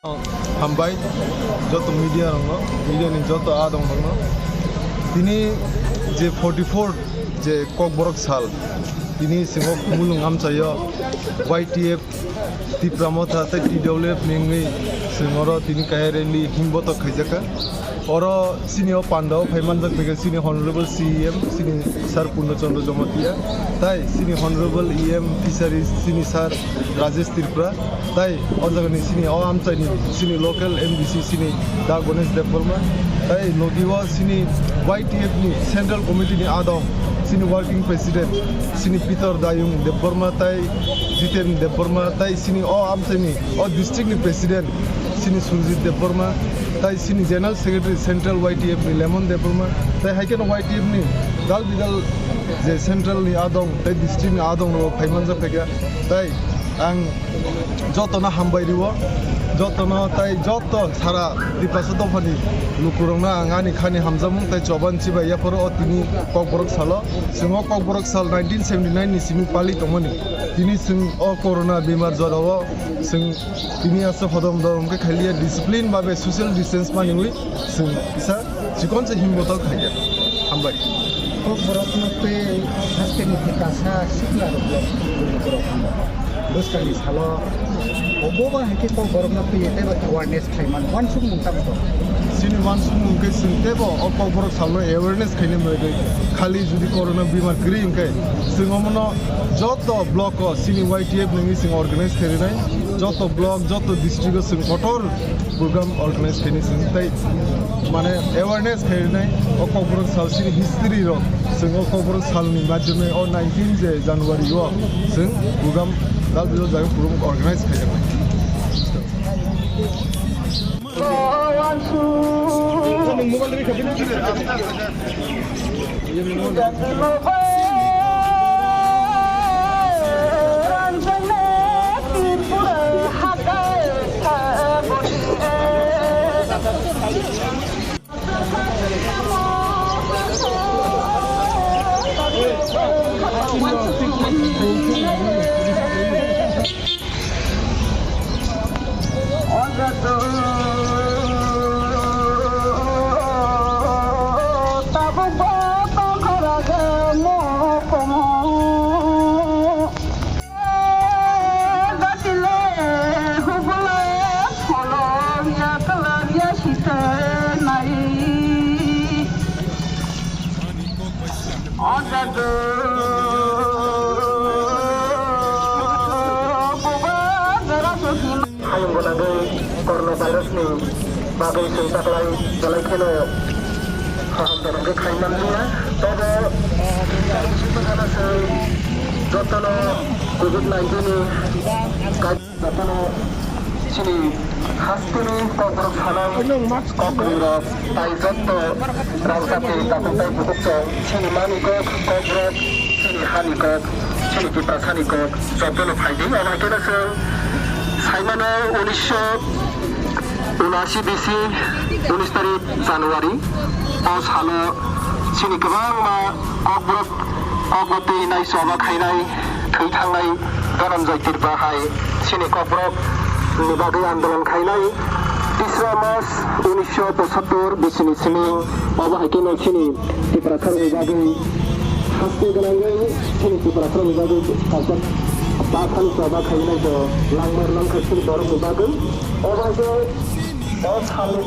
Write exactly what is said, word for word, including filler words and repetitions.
Hambai joto media rokno, media ni joto adong rokno. Tini je forty four je Kokborok sal, tini singo mulung amchaio Y T F Tipra Motha tei T W F ni wngwi singoro tini kaya rally himbotok khaijaka. Oro sini o pandao phai manjak phaikha sini Honorable C E M, sini Sir Purno Chandra Jamatia, tai sini Honorable E M Fisheries, sini Sir Rajesh Tripura, tai o jagani sini o amchaini sini local M D C sini Da Ganesh Debbarma, tai logi o sini Y T F ni Central Committee ni adong sini Working President sini Peter Dayung Debbarma, tai Jiten Debbarma, tai sini o amchaini o district ni President sini Surjit Debbarma, tai sini General Secretary Central Y T F ni Lemon Debbarma, tai hai kheno Y T F ni dal bidal je Central ni adong tai district ni adong rok phai manjak phaikha, tai ang jotono hambai rio, jotono tai joto sara Tiprasa dophani lukurokno ang ani khani hamjakmung tai choban chibai yaphoro o tini Kokborok salo. Chwng o Kokborok sal nineteen seventy nine ni simi pali tongmani. Tini chwng o corona bemar jorao chwng tini aswk hodom dodom khe khailiya, discipline babe social distance manwi chwng kisa chikon se himbotok khaiya. Hambai. Kokborokno tei haste ni kasa sikla rok borok hambai. Bwskangni salo obo ba hai khe Kokborokno twi tei ba awareness khlai man uansukmung tamo to. Chini uansukmung khe chwng teibo o Kokborok salno awareness khaina bagwi khali jodi corona bemar kwrwi hwnkhe chwng omono joto block o chini Y T F nungwi chwng organize khainai, joto block, joto district o chwng kotor program organize khainai chwng tei mane awareness khainai o Kokborok sal chini history rok chwng o Kokborok salni madhyome o nineteen je January o chwng program dal bijal jaga program organize khainai. Hayung gwnangwi coronavirus ni bagwi chwng taklai belai kheno kaham tongwi khai manliya. Tobo jotono covid nineteen ni Jotono chini hasteni Kokborok sanai kokrwirok tai jotto rangchakni takhuk tai bukhuk chwng chini mani kok Kokborok chini hani kok chini Tiprasani kok jotono phaidi. Omo hai kheno chwng saimano unisho unashi bisi unis tarik January o salo chini kwbangma Kokborok kokbotwi naisoba khainai thwi thangnai Dhananjay Tripura hai chini Kokborok ni bagwi andolon khainai. Tisra March unisho pochattor bisini sining obo hai kheno chini Tiprasarokni bagwi haste gwnangwi chini Tiprasarokni bagwi kaisa bathani choba khainai bo langmar langkha chini borokni bagwi. Obo hai khe o salni